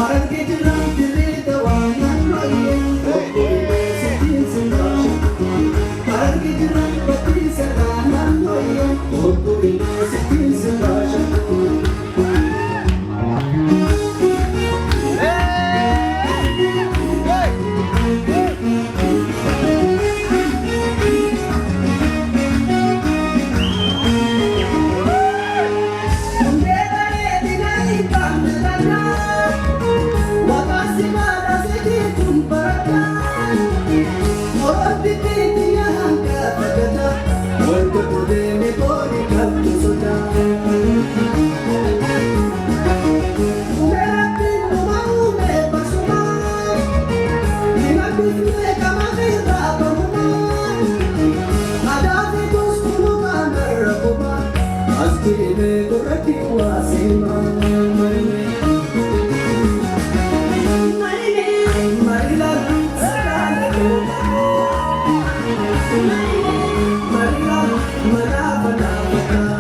Harargee jiraan dirree dawaa naannoo iyyee sittiin sinbaasha. Harargee jiraan bakki sirraa naannoo iyyee sittiin sinbaasha. Hundee bareedina hin qabne tannaa waqaasi maadha sitiin tun baradhaa. Orti biyya hanga fagata wanta deeme booni qabdu sodaa. Ume rabbiin numa uume basuma nima bifne kama irraa baruma aadaa fi gostuun qaamarra kuma as deeme gurratti waa seema. Marila sakaala kooma. Marila manaafa naafata.